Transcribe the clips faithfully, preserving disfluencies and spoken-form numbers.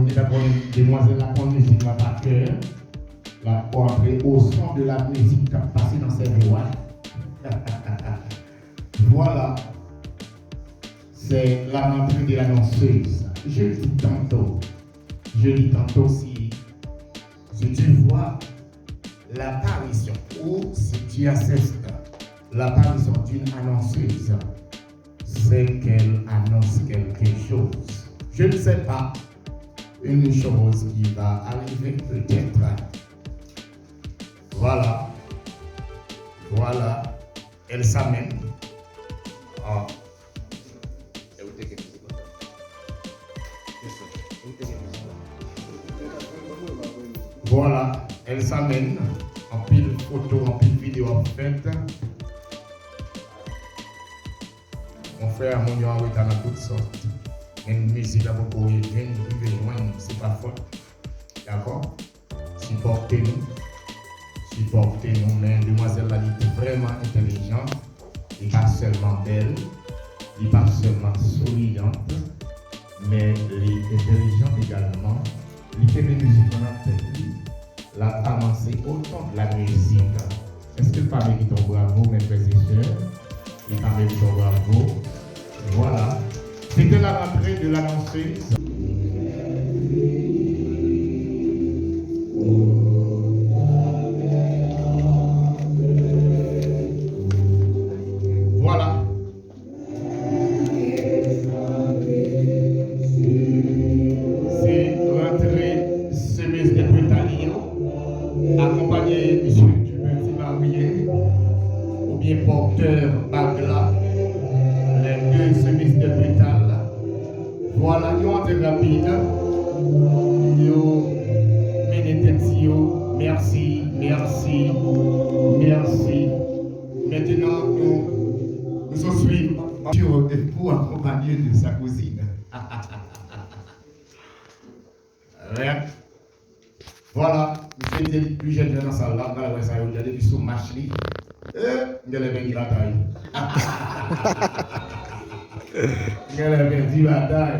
Demwazèl la konn mizik la pa kè. L ap antre au son de la musique k ap pase nan sèvo a. Voilà. C'est la rentrée de l'annonceuse. Je le dis tantôt. Je le dis tantôt, si, si tu vois l'apparition ou si tu assistes l'apparition d'une annonceuse, c'est qu'elle annonce quelque chose. Je ne sais pas. Une chose qui va arriver peut-être. Voilà. Voilà. Elle s'amène. Ah. Voilà. Elle s'amène. Anpil foto, anpil videyo ap fèt. Mon frè, moun yo an reta nan tout sòt. Men mizik la poko rive, rive jwenn, se pa fòt. Dakò? Sipòte nou. Sipòte nou. Men demwazèl la, li te vrèman entèlijan. Li pa sèlman bèl, li pa sèlman souriyan, men li entèlijan egalman. Li kenbe mizik lan nan tèt li. L ap avanse au son de la musique. Èske l pa merite yon bravo, mes frères et sœurs? Li pa merite yon bravo? Voilà. C'était la rentrée de l'annonceuse. Voilà. Se rantre semis de petal yo, akonpanye misye ki pèdi marye, oubyen pòtè bag la, les deux semis de petal. Vwala, yo antre rapid. Yo mennen tèt yo. Mèsi, mèsi, mèsi. Mentenan, nou, nou sot swiv. Pou akonpanye de sa kouzin. Rèk. Vwala, misye di li pi jèn nan sal la, m pral wè sa yo di a, depi sou mach li. Eh, m genlè pèdi batay. M genlè pèdi batay.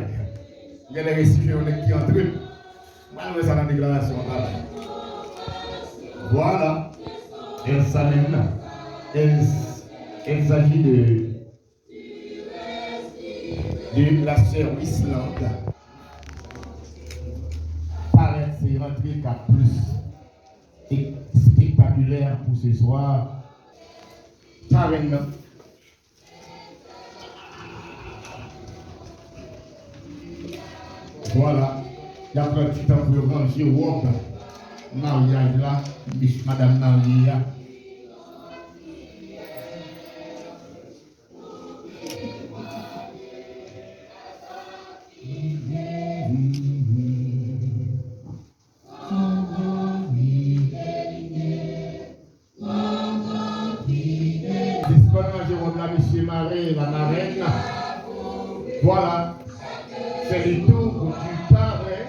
M genlè resi fè yon nèg ki antre. M pral wè sa nan deklarasyon an pral. Vwala. El sa menm nan. El, el s'agit de de la sè Wislande. Parèt se rantre k ap plis espektakilè pou se swa. Parèn nan. Vwala. Y ap pran ti tan pou yo ranje wòb maryaj la, mich madanm marye a. Disponn ranje wòb la, mesye mare, la marèn. Vwala. C'est le tour du parrain.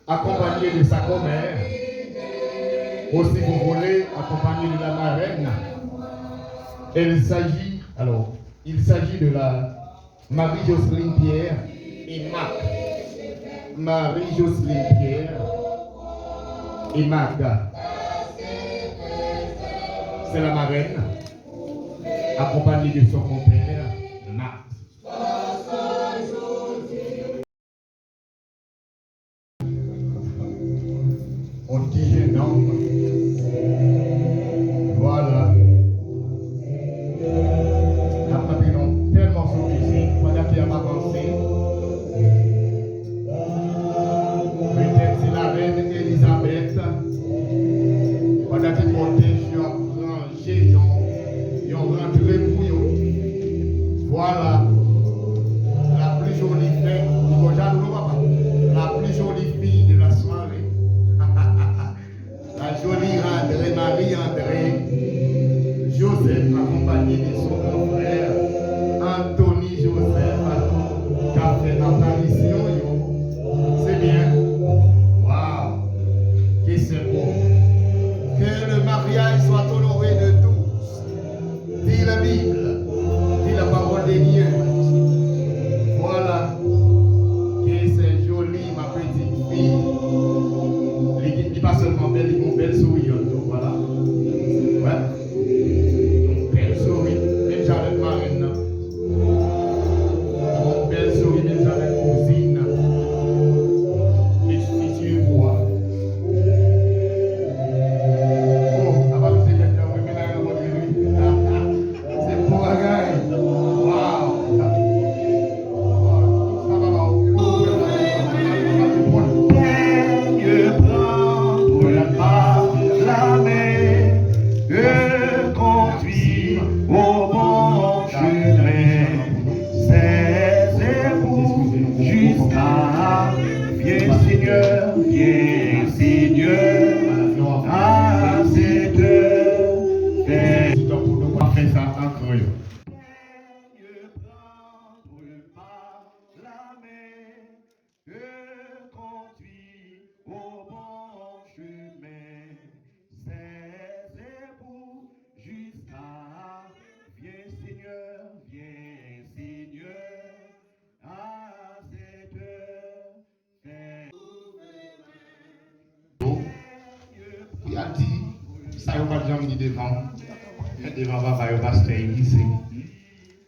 Accompagné de sa commère, ou si vous voulez, accompagné de la marraine. Il s'agit, alors, il s'agit de la Marie-Jocelyne Pierre et Marc. Marie-Jocelyne Pierre et Marc. C'est la marraine, accompagnée de son compère, Marc. On ti jenòm. Vwala. N ap kanpe yon bèl mòso mizik pandan ke y ap avanse. Petèt se la rèn Elizabèt. Pandan ke kòtèj yo ap ranje yon, yon rantre pou yo. Vwala. La plus jolie fête, li gon jalou non papa. La plus jolie fille de la soirée. La jolie rentrée Marie-André Joseph, accompagnée de son grand frère Anthony Joseph, k ap fè aparisyon yo. Se byen. Waw. Que c'est beau. Que le mariage soit honoré de tous. Dit la Bible, dit la parole de Dieu. Voilà. Que Janm di devan, devan papa yo, pastè Elize.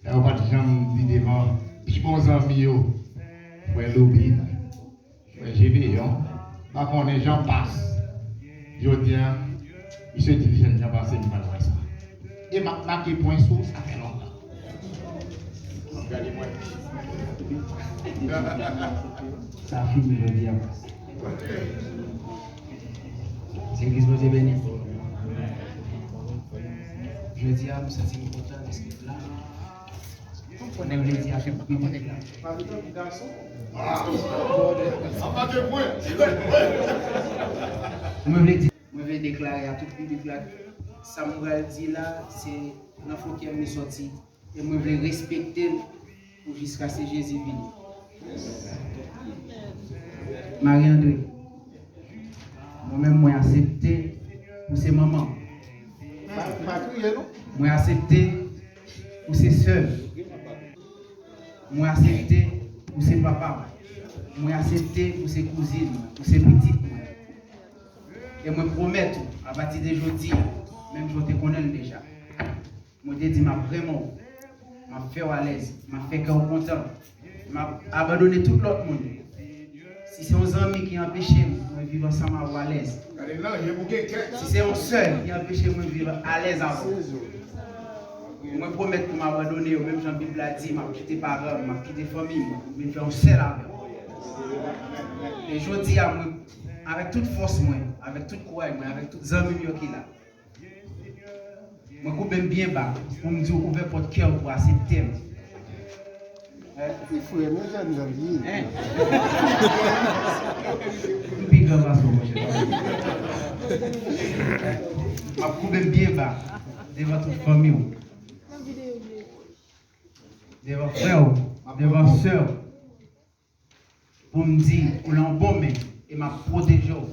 Sa yo pa t janm di devan pi bon zanmi yo, frè Loubin, frè Jeveyon, pa konnen jan pas. Jodi a, misye di l jèn jan pase m pa wè sa. E m ap make pwen sou sa fè lontan. Gade mwen. Sa fini jodi a. Legliz Bondye beni. Jodi a, m santi m kontan dèske m la. Mwen vle di a tout piblik la. Mwen vle di, mwen vle deklare a tout piblik la, sa m pral di la, se nan fon kè m li sòti. E mwen vle respekte l pou jiskaske Jezi vini. Marie André, mwen menm mwen aksepte ou se manman m. Pa, pa kriye non. Mwen aksepte ou se sè m. Mwen aksepte ou se papa m. Mwen aksepte ou se kouzin mwen, ou se pitit mwen. E mwen pwomèt ou, apati de jodi a, menm jan w te konnen l deja. Mwen te di m ap renmen w, m ap fè w alèz, m ap fè kè w kontan, m ap abandone tout lòt moun. Si se yon zanmi ki anpeche m mwen viv ansanm avè w alèz, si se yon sè ki anpeche mwen viv alèz avè w, mwen pwomèt pou m abandone yo, menm jan Bib la di, m ap kite paran m, m ap kite fanmi m, m vin fè yon sèl avè w. E jodi a, mwen, avèk tout fòs mwen, avèk tout kouraj mwen, avèk tout zanmi m yo ki la, mwen koupe m byen ba pou m di w ouvè pòt kè w pou aksepte m. Ti frè m, jèn jan l ye. M pi gran pase w, monchè. M ap koupe m byen ba devan tout fanmi w, devan frè w, devan sè w. Pou m di ou nan bon men, e m ap pwoteje w,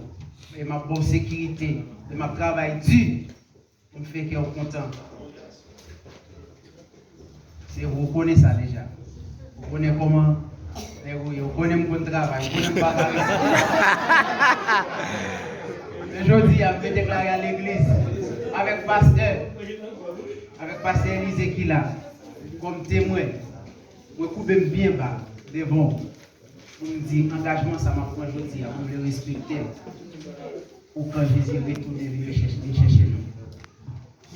e m ap ba w sekirite, e m ap travay di pou m fè kè w kontan. Se ou konnen sa deja. Ou konnen kòman nèg ou ye, ou konnen m konn travay, ou konnen m pa parese. Men jodi a, m vle deklare a legliz, avèk pastè, avèk pastè Elize ki la, kòm temwen. Mwen koupe m byen ba devan w pou m di angajman sa m ap pran jodi a, mwen vle respekte l pou kan Jezi retounen vin chèche, vin chèche nou.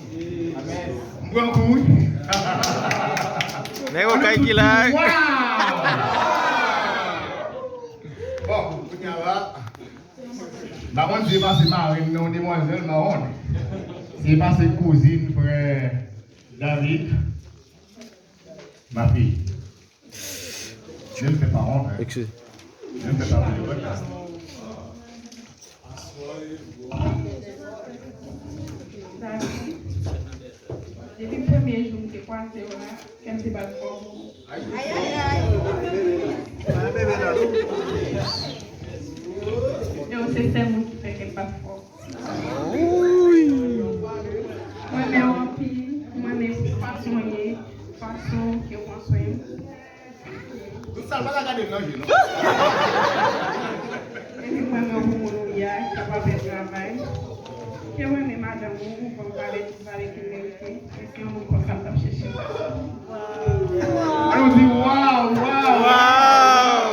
M pran kou wi. Nèg Okay ki la. Bon, kounye a la, m pa konn si se pase marenn nan yon demwazèl mawon. Se pase kouzin frè David. Ma fille, je ne fais pas honte, hein. Excuse. Je ne fais pas honte. Depi premye jou m te kwaze w la, kè m te bat fò pou ou. Ay, ay, ay. E w se sèl moun ki fè kè m bat fò. Mwen renmen w anpil, mwen renmen fason w ye, fason ke w pran swen m. Tout sa l pa ta gade m nan je non. Epi mwen renmen w pou moun ou ye a, ki ap fè travay. Ke w renmen madanm ou, ban m valè, tout valè ke l merite. E se yon moun konsa m t ap chèche. Alò di waw, waw, waw.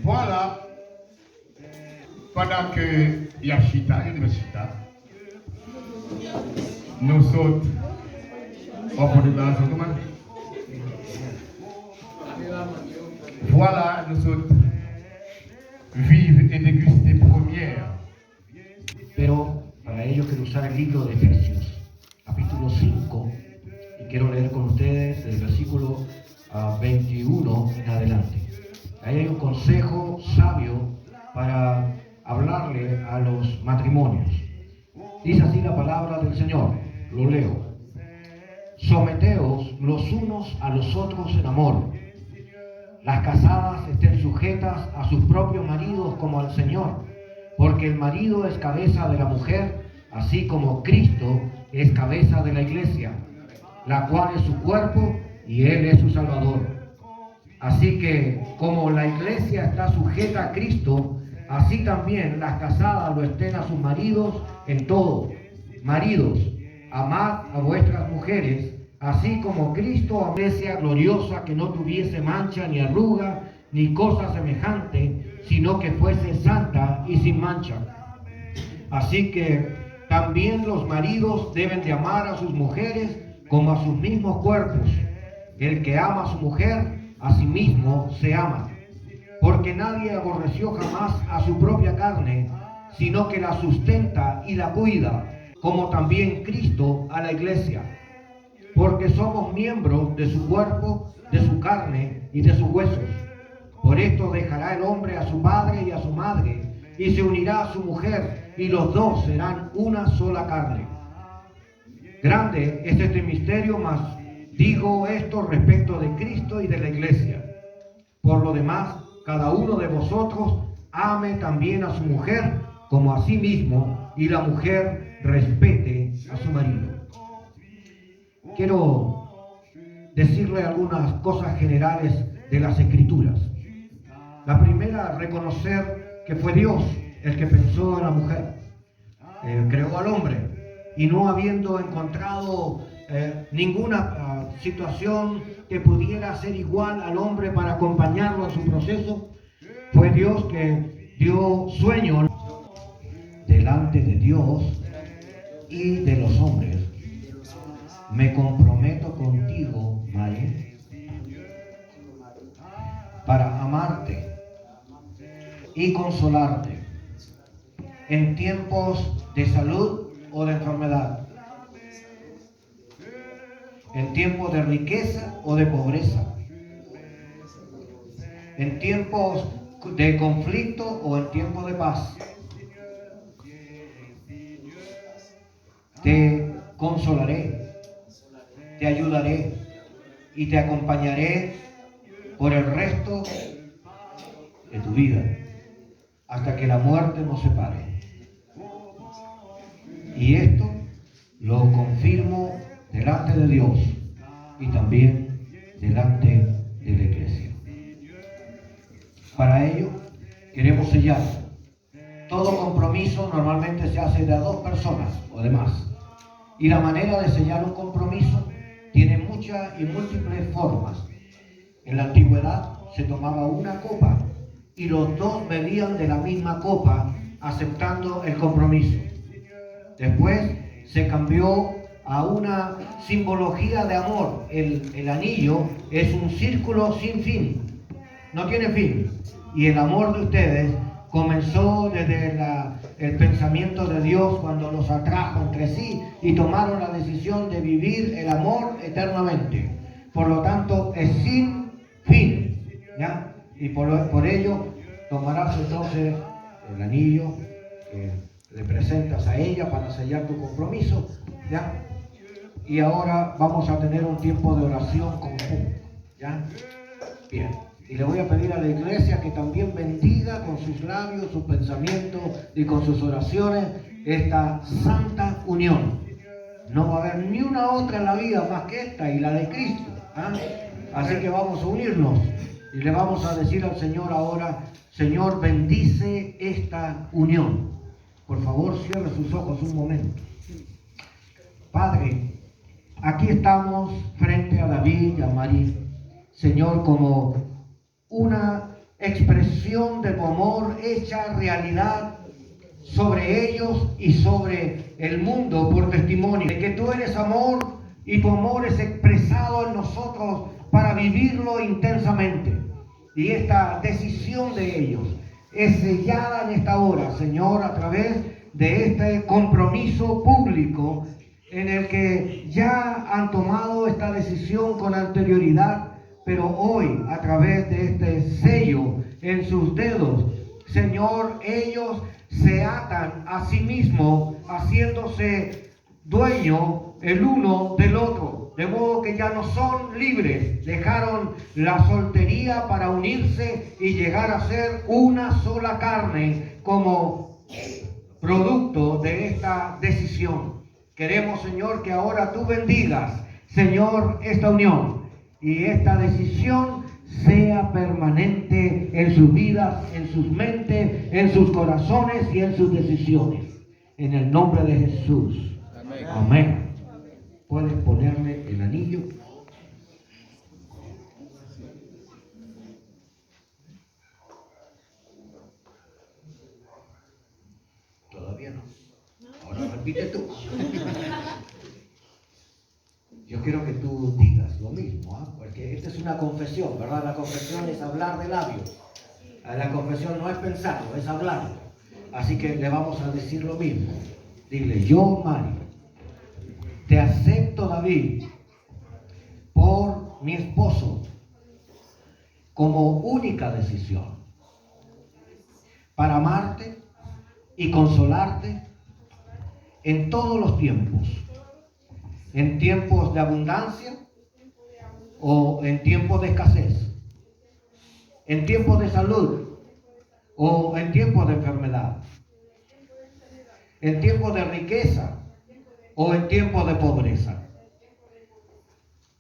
Vwala. Pandan ke y ap chita, yo te mèt chita. Nou sot, w ap fè deklarasyon kòman? Vwala, nou sot viv e degiste premyè. Pero para ellos que no saben el libro de Efesios, capítulo cinco, y quiero leer con ustedes del versículo, ah, veintiuno en adelante. Ahí hay un consejo sabio para hablarle a los matrimonios. Dice así la palabra del Señor, lo leo. Someteos los unos a los otros en amor. Las casadas estén sujetas a sus propios maridos como al Señor, porque el marido es cabeza de la mujer, así como Cristo es cabeza de la iglesia, la cual es su cuerpo y él es su Salvador. Así que, como la iglesia está sujeta a Cristo, así también las casadas lo estén a sus maridos en todo. Maridos, amad a vuestras mujeres, así como Cristo amó la iglesia gloriosa, que no tuviese mancha ni arruga ni cosa semejante, sino que fuese santa y sin mancha. Así que también los maridos deben de amar a sus mujeres como a sus mismos cuerpos. El que ama a su mujer, a sí mismo se ama. Porque nadie aborreció jamás a su propia carne, sino que la sustenta y la cuida, como también Cristo a la iglesia. Porque somos miembros de su cuerpo, de su carne y de sus huesos. Por esto dejará el hombre a su padre y a su madre, y se unirá a su mujer, y los dos serán una sola carne. Grande es este misterio, mas digo esto respecto de Cristo y de la iglesia. Por lo demás, cada uno de vosotros ame también a su mujer como a sí mismo, y la mujer respete a su marido. Quiero decirle algunas cosas generales de las Escrituras. La primera, reconocer que fue Dios el que pensó en la mujer, eh, creó al hombre, y no habiendo encontrado eh, ninguna ah, situación que pudiera ser igual al hombre para acompañarlo en su proceso, fue Dios que dio sueño delante de Dios y de los hombres. Me comprometo contigo, María, para amarte y consolarte en tiempos de salud o de enfermedad, en tiempos de riqueza o de pobreza, en tiempos de conflicto o en tiempos de paz. Te consolaré, te ayudaré y te acompañaré por el resto de tu vida, hasta que la muerte nos separe. Y esto lo confirmo delante de Dios y también delante de la iglesia. Para ello, queremos sellar. Todo compromiso normalmente se hace de a dos personas o de más. Y la manera de sellar un compromiso tiene muchas y múltiples formas. En la antigüedad se tomaba una copa y los dos bebían de la misma copa, aceptando el compromiso. Después se cambió a una simbología de amor. El, el anillo es un círculo sin fin, no tiene fin. Y el amor de ustedes comenzó desde la- el pensamiento de Dios cuando los atrajo entre sí y tomaron la decisión de vivir el amor eternamente. Por lo tanto, es sin fin, ¿ya? Y por, por ello tomarás entonces el anillo que le presentas a ella para sellar tu compromiso, ¿ya? Y ahora vamos a tener un tiempo de oración conjunto, ¿ya? Bien. Y le voy a pedir a la iglesia que también bendiga con sus labios, sus pensamientos y con sus oraciones esta santa unión. No va a haber ni una otra en la vida más que esta y la de Cristo. ¿Ah? Así que vamos a unirnos y le vamos a decir al Señor ahora, Señor, bendice esta unión. Por favor, cierre sus ojos un momento. Padre, aquí estamos frente a David y a María, Señor, como una expresión de tu amor hecha realidad sobre ellos y sobre el mundo por testimonio de que tú eres amor y tu amor es expresado en nosotros para vivirlo intensamente. Y esta decisión de ellos es sellada en esta hora, Señor, a través de este compromiso público en el que ya han tomado esta decisión con anterioridad, pero hoy, a través de este sello en sus dedos, Señor, ellos se atan a sí mismos, haciéndose dueño el uno del otro, de modo que ya no son libres, dejaron la soltería para unirse y llegar a ser una sola carne como producto de esta decisión. Queremos, Señor, que ahora tú bendigas, Señor, esta unión y esta decisión sea permanente en sus vidas, en sus mentes, en sus corazones y en sus decisiones. En el nombre de Jesús. Amén. ¿Puedes ponerle el anillo? Todavía no. Ahora repite tú. Yo quiero que tú digas lo mismo, ¿ah? Porque esta es una confesión, ¿verdad? La confesión es hablar de labios. La confesión no es pensarlo, es hablarlo. Así que le vamos a decir lo mismo. Dile, yo, Mario, te acepto, David, por mi esposo, como única decisión, para amarte y consolarte en todos los tiempos, en tiempos de abundancia o en tiempos de escasez, en tiempos de salud o en tiempos de enfermedad, en tiempos de riqueza o en tiempos de pobreza.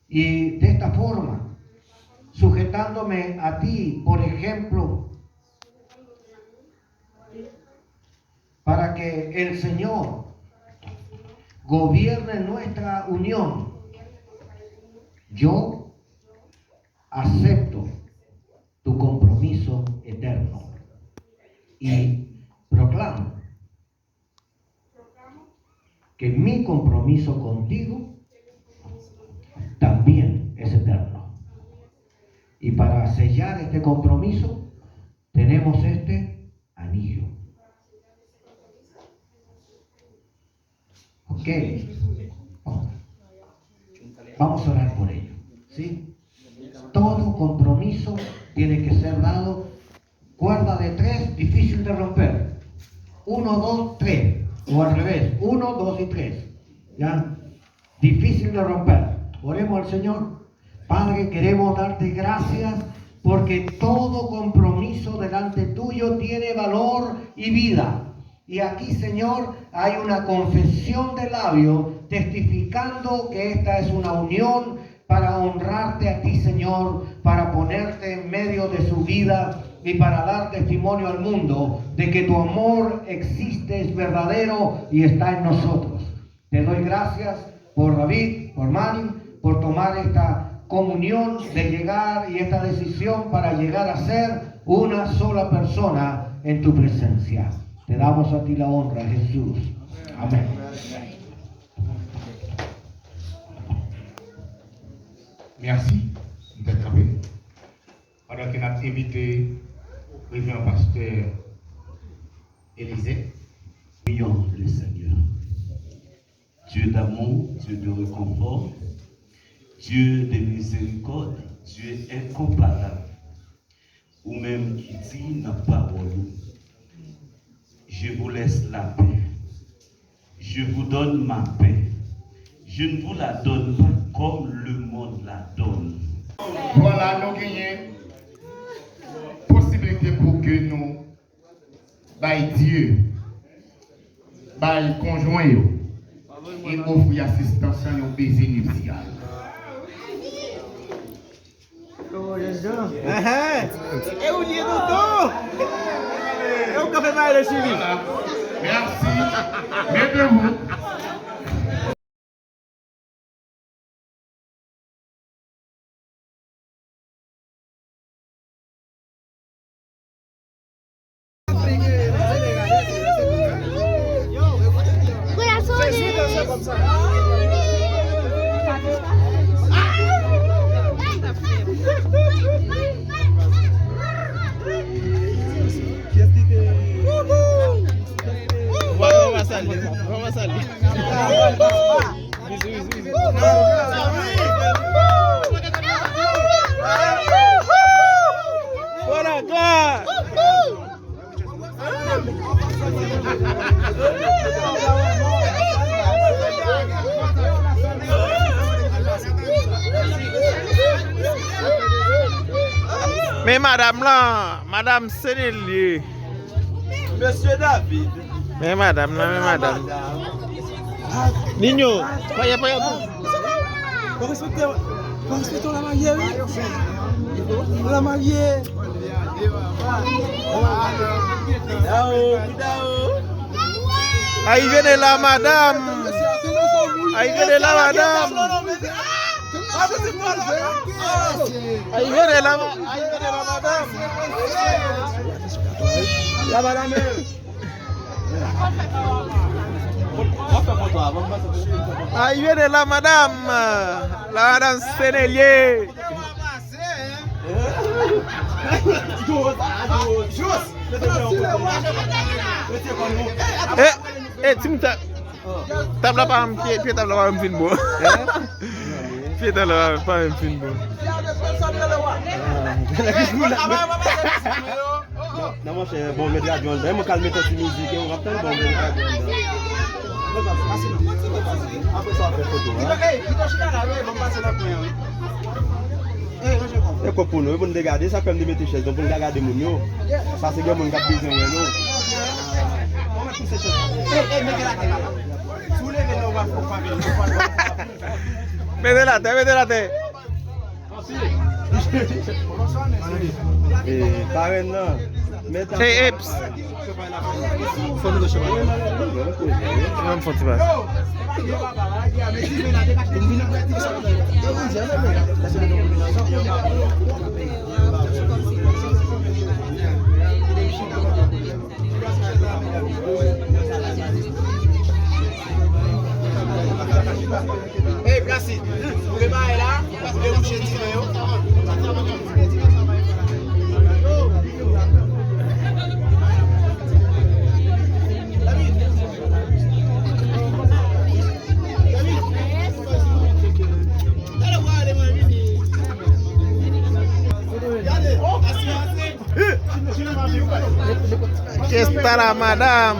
Y de esta forma, sujetándome a ti, por ejemplo, para que el Señor gobierne nuestra unión, yo acepto tu compromiso eterno y proclamo que mi compromiso contigo también es eterno. Y para sellar este compromiso, tenemos este anillo. ¿Ok? Oh. Vamos a orar por ello. ¿Sí? Todo compromiso tiene que ser dado. Cuerda de tres, difícil de romper. Uno, dos, tres. O al revés. Uno, dos y tres. ¿Ya? Difícil de romper. Oremos al Señor. Padre, queremos darte gracias porque todo compromiso delante tuyo tiene valor y vida. Y aquí, Señor, hay una confesión de labios testificando que esta es una unión para honrarte a ti, Señor, para ponerte en medio de su vida y para dar testimonio al mundo de que tu amor existe, es verdadero y está en nosotros. Te doy gracias por David, por Manny, por tomar esta comunión de llegar y esta decisión para llegar a ser una sola persona en tu presencia. Te damos a ti la honra, Jesús. Amén. Mèsi. Nou tèt kanpe. Pandan ke n ap envite Reveran Pastè Elize. Prions le Seigneur. Dieu d'amour, Dieu de réconfort, Dieu de miséricorde, Dieu incomparable. Ou menm ki di nan pawòl ou, je vous laisse la paix. Je vous donne ma paix. Je ne vous la donne pas comme le monde la donne. Vwala, nou genyen posiblite pou ke nou bay Dye, bay konjwen yo, e ofri asistans lan yon beze nipisyal. Enhen. E ou li ye, tonton? E ou ka fè bagay nan Chili? Voilà. Merci. Mettez-vous. Vwala, vwala sa l ye, vwala sa l ye. Bizou, bizou, bizou. Vwala, glwa. Men madanm lan, madanm Senelye. Mesye David. Men madanm nan, men madanm. Ninyo, paya, paya. Fò respekte, fò respekte w la marye, wi. La marye. Dao, dao. Ay vene la madam. Ay, gade la madam. Ay, gade la, ay, gade la madam. La madam. Ay, gade la madam. La madam Senelie. Eh, eh, timoun ta. Tab la pa menm pye, pye tab la pa menm fin bon. Pye tab la pa menm fin bon. Non, non, monchè, bon, mèt radyo an. Dayè, mwen k al mete yon ti mizik, e w ap tann, bon, mèt radyo an. Apre sa, w ap fè foto, hein. E kòb pou nou, e pou n te gade, sa fè m te mete chèz, donk pou n ka gade moun yo. Paske gen moun k ap bezwen wè nou. Mete l atè, mete l atè. E, parenn nan. Mete l atè. Hey, Eps. Fò nou gòch. Mwen fò ti bas. Hey, Placide, ou gen bagay la? Ou mouche ti men yo. Kesta la madam.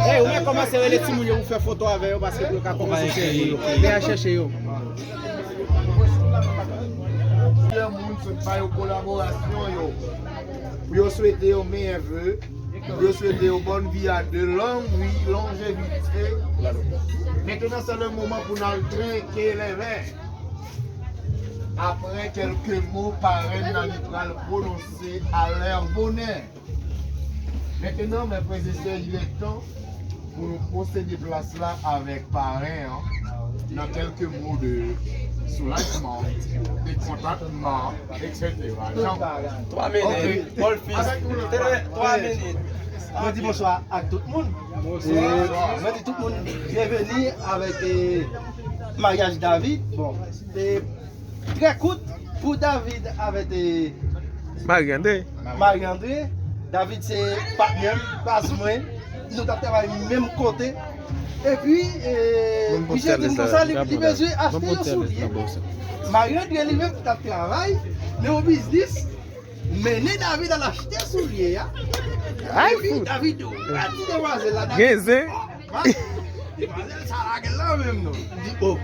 Ey, ou mèt kòmanse rele timoun yo pou fè foto avè yo, paske pou yo ka kòmanse chèche yo. Men al chèche yo. Plizyè moun sot ba yo kolaborasyon yo. Pou yo swete yo meyè ve. Pou yo swete yo bòn vi a de long vi, lonjevite. Maintenant, c'est le moment pou n al trenke lè vè. Après quelques mots, parenn nan li pral pwononse a lè bonè. Maintenant, mes frères et sœurs, il est temps pou nou posede plas la avèk parenn an nan kèlke mo de soulajman, de kontantman, et cetera. Jean. Twa minit. Ok. Paul Fils. Twa minit. Mwen di bonswa ak tout moun. Bonswa. E, mwen di tout moun byenveni avèk, e, maryaj David. Bon, se trè kout pou David avèk, e, Marie André. Marie André. David se patnè m, baz mwen. Nou t ap travay menm kote. Epi, e, misye di m konsa, li, li bezwen achte yon soulye. Marie André li menm ki t ap travay nan yon biznis. Mennen David al achte soulye a. Epi David rati demwazèl la. David di, "Oh, demwazèl sa lage l la menm non." Li di, "Oh,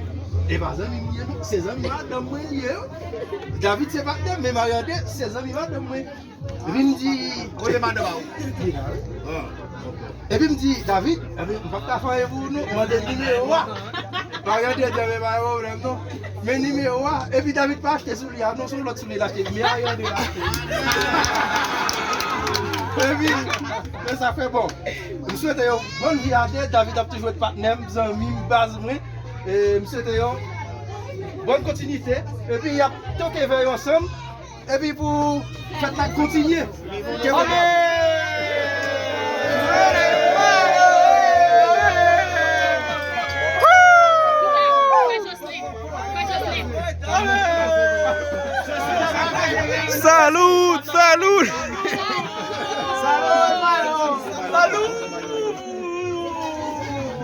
e pa zanmi m li ye non, se zanmi madanm mwen li ye." David se patnè m, men Marie André se zanmi madanm mwen. Epi m di, "Kote madanm a ou?" Epi m di, "David, ebyen, m p ap ka fè anyen pou ou non, mande nimewo a." Marie André di, "Ebyen, pa gen pwoblèm non. Men nimewo a." Epi David pa achte soulye a non, se yon lòt soulye l achte. Men Marie André l achte. Epi, men sa fè bon. M swete yo bòn vi a de. David ap toujou ret patnè m, zanmi m, baz mwen. E m swete yo bòn kontinite. Epi y ap toke vè yo ansanm. Epi pou fèt la kontinye. Ke mwen Salut, salut. Salut.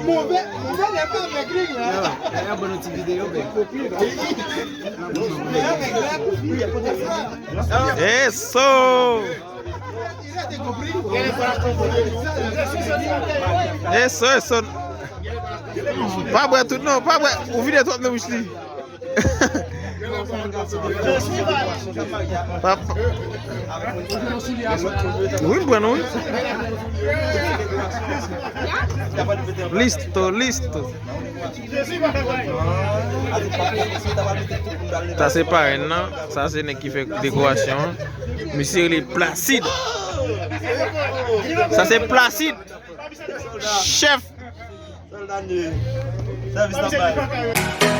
Move, move lè pa avèk li la. Yo, lè y ap ban nou ti videyo, men. Eso! Eso, eso! Pa bwè tout non, pa bwè. Ou vide twòp nan bouch li. Pap. Wi, m pran nou, wi. Listo, listo. Sa se parenn nan. Sa se nèg ki fè dekorasyon an. Misye rele Placide. Sa se Placide. Chèf. Sèvis la bay.